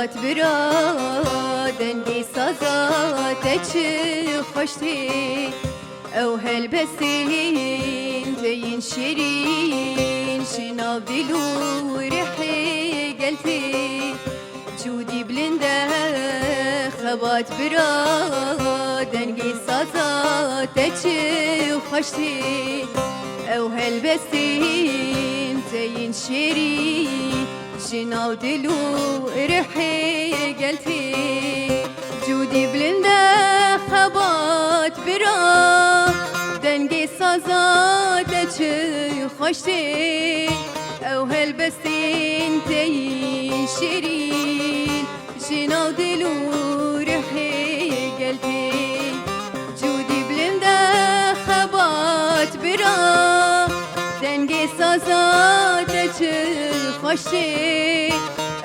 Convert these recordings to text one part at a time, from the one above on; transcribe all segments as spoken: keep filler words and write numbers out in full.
Bira, dengê saza te çi xweş tê. Ew helbestên te yên şêrîn, ji nav dil û rihê gel tê. Cûdî bilind e, xebat bira, dengê saza te çi xweş tê. Ew helbestên te yên şêrîn, ji nav dil û rihê gel tê. Cûdî bilind e, xebat bira, dengê saza te çi xweş tê. Ew helbestên te yên şêrîn, ji nav dil û rihê gel tê. Cûdî bilind e, xebat bira, dengê saza te çi xweş tê.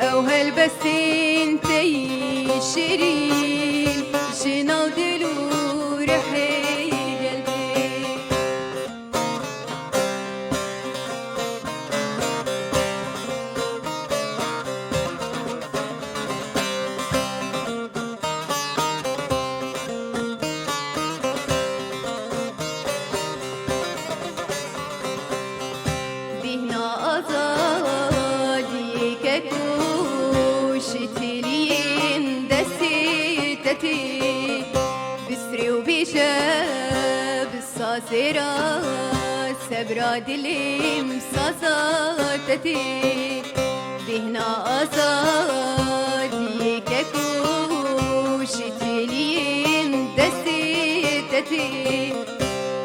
Ew helbestên te yên şêrîn, ji nav dil û rihê gel tê. Bîhna azadiyê keko ji têliyên destê te tê. Bistrê û bêje, bi sazê re sebra dilêm saza te tê. Bêhna azadiyê keko ji têliyên destê te tê.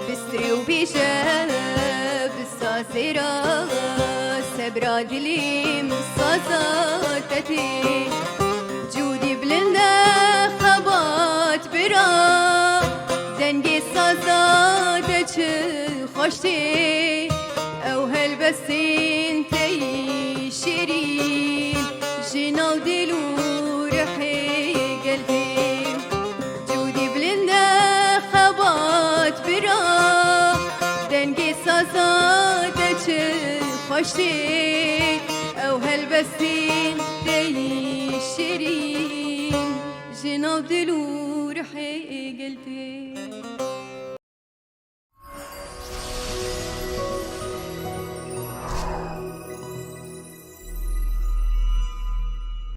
Bistrê û bêje, bi sazê re sebra dilêm saza te tê. Cûdî bilind e, xebat bira, dengê saza te çi xweş tê. Ew helbestên te yên şêrîn, ji nav dil û rihê gel tê. Cûdî bilind e, xebat bira, dengê saza te çi xweş tê. Ew helbestên te yên şêrîn, ji nav dil û rihê gel tê.